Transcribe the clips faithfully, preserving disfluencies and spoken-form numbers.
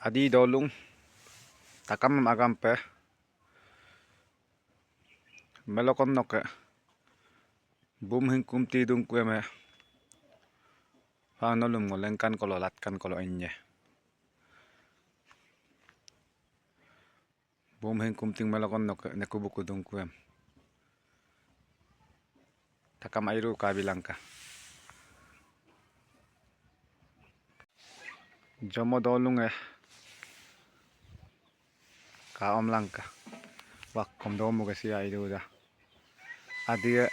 Adi doolung, takamem agampe, melokon noke, Bumhíng Kumti dungkueme, Huang nolum ngo lengkan kolo latkan kolo enye. Bumhíng Kumting melokon noke neku buku dungkuem. Takam airu kabilangka. Jomo doolunge kaomlangka. Wakkom doomu ke sia iduda. Adie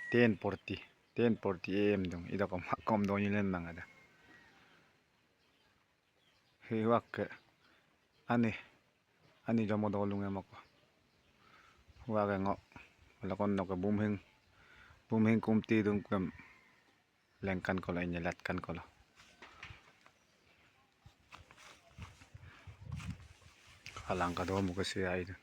ten forty, ten forty A M dung. Idakom wakkom doonyi lemmang ada. Hiwake ani, ani jomo doolunge moko. Huake ngo melokon noke Bumhíng, Bumhíng Kumti dungkuem lengkan kolo enye latkan kolo. Kalangka doomu ke sia idu.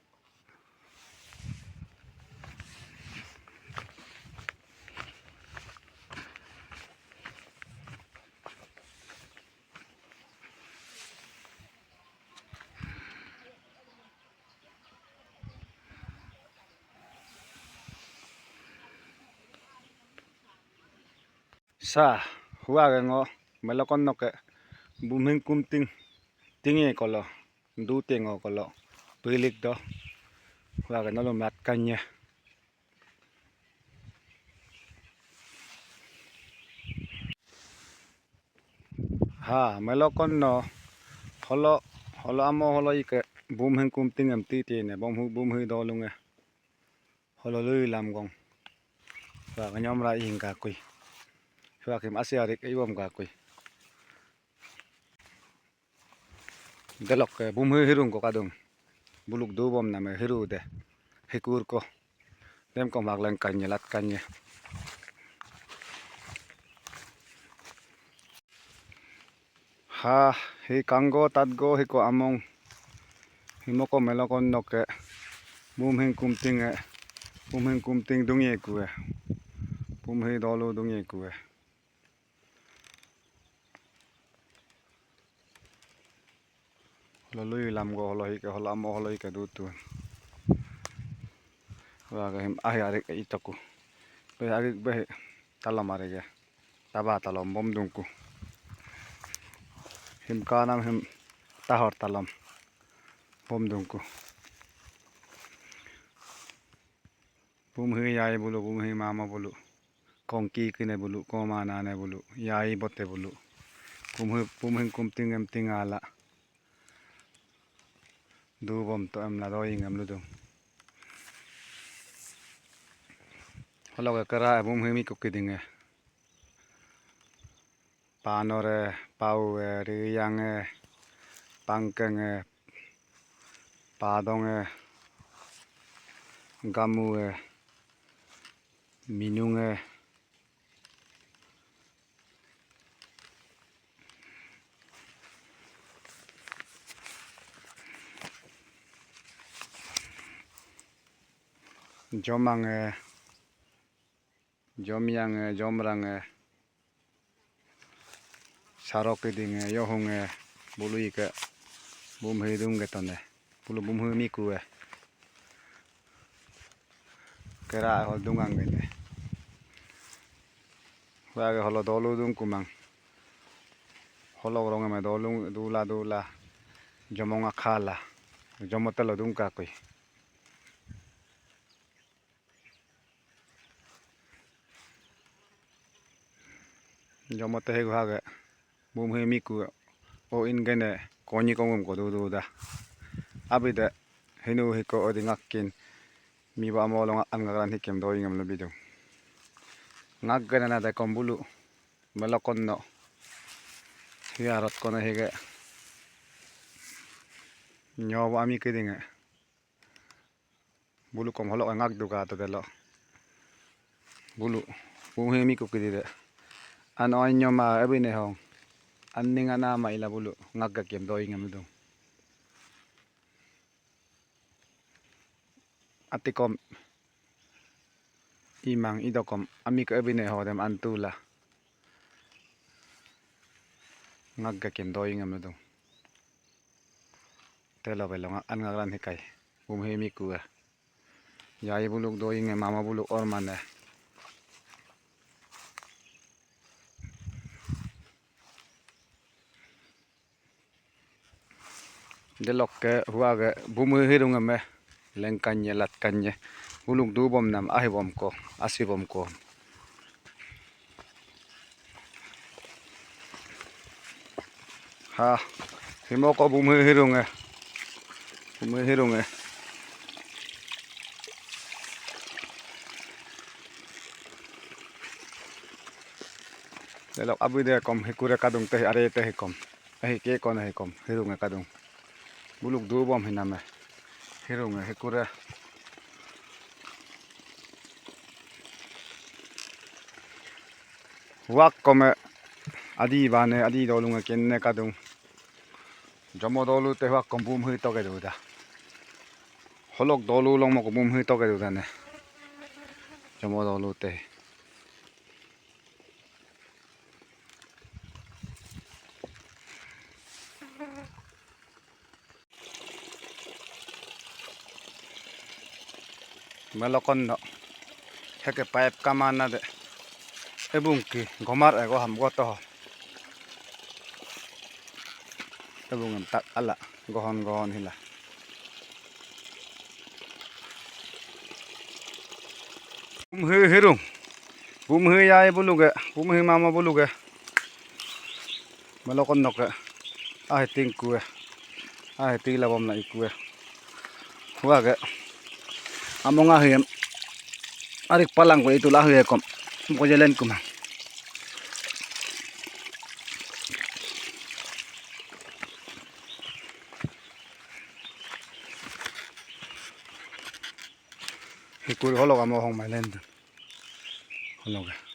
Sa, huake ngo melokon noke Bumhíng Kumting tinge kolo, dute ngo kolo, pilik do. Huake nolum latkanye. Ha, melokon no, holo, holo amo holo ike, Bumhíng Kumtingem titine, Bumhíng, Bumhíng doolunge. Holo lui lamgong. Huake nyomra ihing kakui. Huakem asi arik iwom kakui. Delokke Bumhíng hirung ko kadung. Buluk dubom name hiru de. Hikur ko. Dem ko mak lengkanye latkanye. Ha, hi kanggo tatgo hiko among. Himoko melokon noke. Bumhíng Kumtinge. Bumhíng Kumting dungyekue. Bumhíng doolu dungyekue. Holo lui lamgo holo hike holo amo holo hike dutu. Huake him ahi arik itoku. Be arik be talam arige. Taba talam bom dungku. Him kanam him tahor talam bom dungku. Bumhíng yai bulu, Bumhíng mama bulu. Kongki kine bulu, koma nane bulu, yai bote bulu. Bumhíng, Bumhíng Kumtingem tingala. Dubom to emla doyingem ludung. Holoke kera Bumhíng miku kidinge. Panore, Paue, Riyange, Pangkenge, Padonge, Gamue, Minunge, Jomange, Jomyange, Jomrange, Sarokidinge, Yohunge, bulu ike, Bumhíng dungge tone, bulu Bumhíng mikue. Kera hol dungang gene. Huake holo doolu dungkumang. Holo rongeme doolu dula dula. Jomong akhala. Jomo telo dungkakui. Jomo tehe guhage. Bumhíng miku o in gene konyi kongum ko dududa. Abide hinu hiko odi ngakkin. Miba amolong an ngakran hikem doyingem lubidung. Ngak gene na dekom bulu. Melokon no. Hiarot kono hige. Nyobo ami kidinge. Bulu kom holok ngak duka to delo. Bulu. Bumhíng miku kidide. An oin nyoma ebine hong. An ning ana ma ila bulu. Ngak gakiem doyingem ludung. Atikom imang idokom ami ke ebine ho dem antula. Ngak gakiem doyingem ludung. Telo belong an ngagran hikai. Bumhi mikue. Yai buluk doyinge mama buluk ormane. Delokke huage bumhi hirungeme lengkanye latkanye. Buluk dubomnam ahibomko asibomko. Ha, himoko bumhi hirunge. Bumhi hirunge. Delok abude kom hikure kadung tehi are tehi kom. Ehi ke kone hikom hirunge kadung. Buluk dubom hiname. Hirunge hikure. Huak kome Adi bane, Adi dolunge kenne kadung. Jomo dolu te huak kom bumhi toke duda. Holok dolu long moko bumhi toke duda ne. Jomo dolu te. Melokon no. Heke paip kamana de. Ebung ki gomar ego ham goto. Ebung em tak ala gohon gohon hila. Bumhi hirung. Bumhi yai buluge. Bumhi mama buluge. Melokon noke. Ahi tingkue. Ahi tila bomna ikue. Huage. Among ahiem. Arik palang ko itu lah ya kom. Ko jelen kuma. Hikuri holok amo hong mailen. Holok.